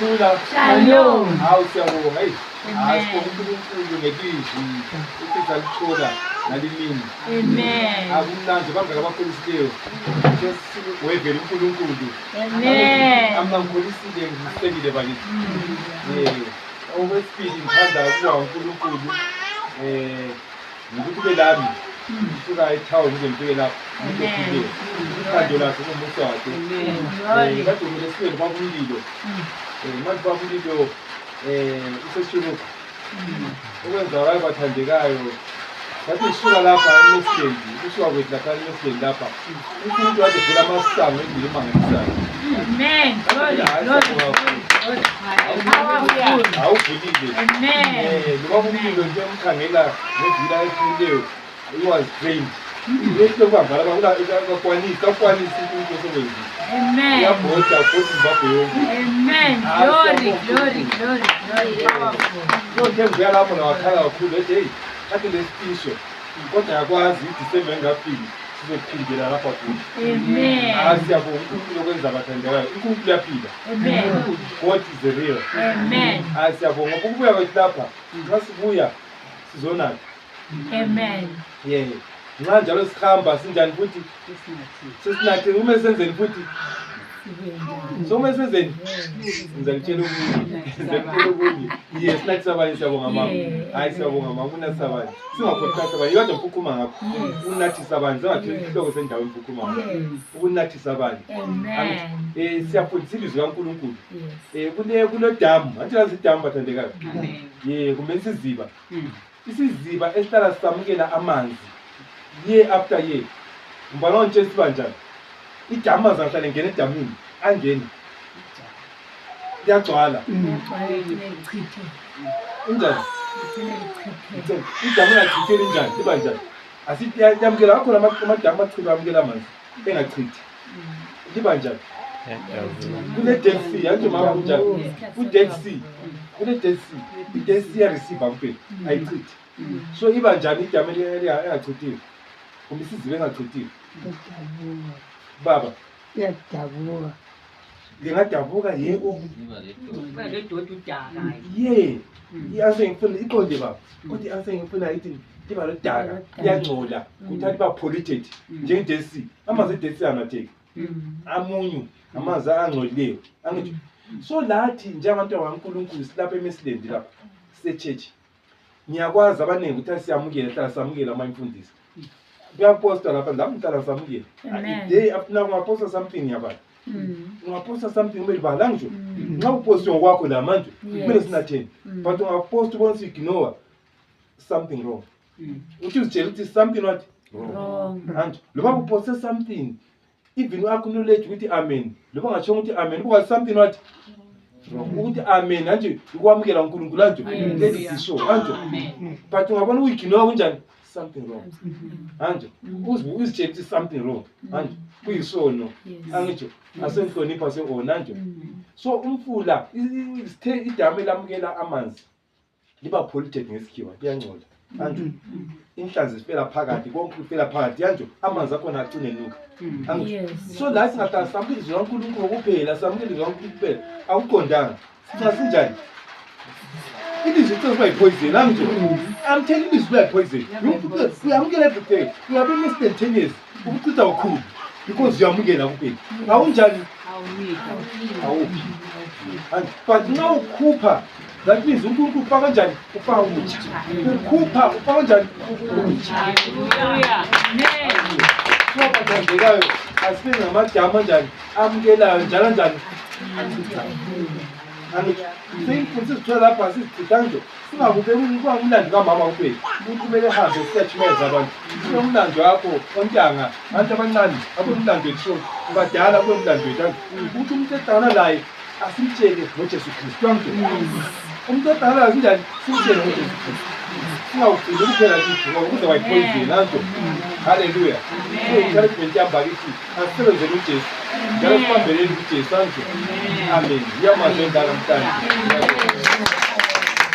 Thula. Shalom. Hawu siyabonga. Hey. Asibonga uNkulunkulu ngelizwi. Ukuthi alithola nalimini. Amen. Akumnandi bangaka abakholisileyo. Just wevela uNkulunkulu. Amen. Amangikholisile ngisekile bakithi. Okwesibili ngithanda ukuwa uNkulunkulu ngokuthi ube lami ngisuka eTown nje ngifike lapha ngifike uthando lakhe umusa wakhe kade ngilesibili kwakulilo manje kwakulilo iseshuruka okwenza abaye bathandekayo bathi ngisuka lapha eMesland usuka kwethu lapha eMesland lapha umuntu wade vela amasango endile mangalisayo. Amen. Awuvulile. Ngoba umlilo nje umkhangela ngevila efileyo he was trained. Lokho kwavela bakwanisa into sokwenzile. Amen. Yabhoda futhi mbapho yonke. Amen. Glory. Nje ngiya lapho nawakhala kakhulu ethi hey athi lesisho kodwa yakwazi iDecember engafiki sizophindela lapha futhi. Amen. Asiyabonga uNkulunkulu okwenza abathandekayo. uNkulunkulu uyaphila. Amen. God is the real. Amen. Asiyabonga ukubuya kwethu lapha masibuya sizonana. Amen. Nxa njalo sikhamba sinjani futhi sesinathi uma senzeni futhi senzeni ngizalitshela ukuthi yes nathi sabanye siyabonga mama hayi siyabonga mama unasabanye singakhohlwa sabanye kade mfukhuma ngapha unathi sabanye zangathi ihloko sendaweni mfukhuma ngapha ukunathi sabanye. Amen. Siyafundisa ilizwi kaNkulunkulu kulo damu athi lazi damu bathandekayo kumbe isiziba esihlala sisamukela amanzi year after year. Mbona onje sibanjani idamu azahlala ngene edamini angene yagcwala injani idamu ingachitheli njani libanjani asithi yamukela akhona amadamu achithela amukela amanzi engachithi libanjani kule Dead Sea anje mama kunjani Dead Sea kule Dead Sea iDead Sea receive kuphela ayichithi so ibanjani idamu engachithile kumbe isizibe engachithile baba yadabuka ngingadabuka yebo ledoda udaka iyanse ngifuna iqonde baba kodwa iyanse ngifuna ithi liba lodaka iyangcola kuthi liba polluted njenge Dead Sea amanzi eDead Sea anatheki amunyu amanzi angcolileyo angithi so lathi njengabantu bakaNkulunkulu silapha eMesland lapha sechurch ngiyakwazi abaningi ukuthi siyamukela samukela amayimfundisi kuyaposta lapha ngamhlala samukela day after ungaposta something yabala ungaposta something kumele bala ngisho nxa uposta ngokwakho la manje kumele sinatheni but ungaposta ubonisa ignore something wrong uthi uzitshela ukuthi something what wrong and loba uposta something even uacknowledge ukuthi amen loba ngatsho ukuthi amen kuba something what ukuthi amen manje ukwamukela uNkulunkulu manje let it show manje but ungabona uyignore kunjani something wrong manje uzitshela ukuthi something wrong manje kuyisono angitsho asenhlonipha seona nje so umfula idamu elamukela amanzi liba polluted ngesikhiwa liyangcola manje inhlanzi zifela phakathi konke kufela phakathi manje amanzi akhona acine nuka angitsho so la singahlala samukela izwi kaNkulunkulu kuphela samukela izwi kaNkulunkulu kuphela awuqondanga sinjani ilizwi lithiwa yipoison angitsho I'm telling you this poison uyamukela everything uyabe instantaneous ukuchitha ukhulu because uyamukela kuphela awunjani awuphi but nxa ukhupha that means uNkulunkulu ufaka kanjani ufaka umutsha ukhupha ufaka kanjani Hallelujah. Amen. Ngoba kwenzekayo asibe ngamadamu kanjani amukelayo njalo njani seyimfundisa sithola lapha sizichithanjo singakubeki umlando kamama kuphela ukuthi kumele hambe siyachimeza abantu sinomlando wakho ontanga abantu abancane abomlando wethu badala kwemlando wethu ukuthi umuntu edala laye asimtshele ngoJesu Kristu umuntu edala kanjani simtshele ngoJesu Kristu singawufili kuphela kithi ngoba kuze wayipoison nanto haleluya encouragement yamba kithi asebenzele uJesu njalo sibambeleni kuJesu amen yamazwe ndala mhlanje